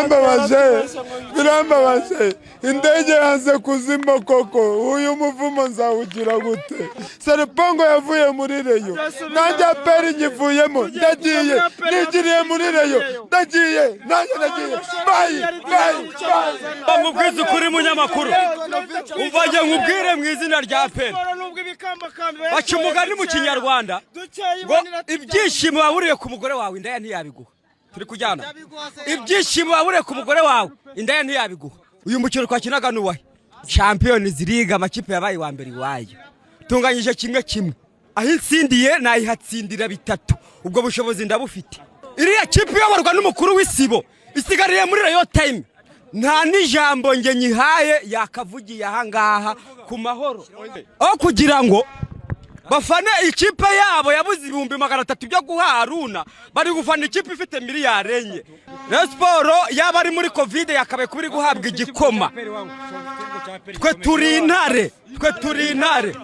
Birambabaje, birambabaje. Indege yanze kuzima koko. Uyu muvumo nzawugira gute? Sarpongo yavuye muri Rayon, nanjye APR nyivuyemo, ndagiye, nigiriye muri Rayon, ndagiye, nanjye ndagiye. Bye bye bye. Nkubwize ukuri, munyamakuru, umva njye nkubwire mu izina rya APR. Baca umugani mu Kinyarwanda ngo ibyishimo waburiye ku mugore wawe, indaya ntiyabiguha. Turi kujyana? Ibyishimo waburiye ku mugore wawe, indaya ntiyabiguha. Uyu mukino twakinaga ni uwahe? Champions League, amakipe yabaye wa mbere iwayo. Tunganyije 1-1. Aho insindiye nayihatsindira 3, ubwo bushobozi ndabufite. Iriya kipe iyoborwa n'umukuru w'isibo isigariye muri Rayon Time, nta n'ijambo nge nyihaye yakavugiye ahangaha ku mahoro. Aho kugira ngo bafane ikipe yabo yabuze 300,000 byo guha Haruna, bari gufana ikipe ifite miliyari 4. Rayon Sports yaba ari muri Covid yakabaye kuba iri guhabwa igikoma. Twe turi intare, twe turi intare.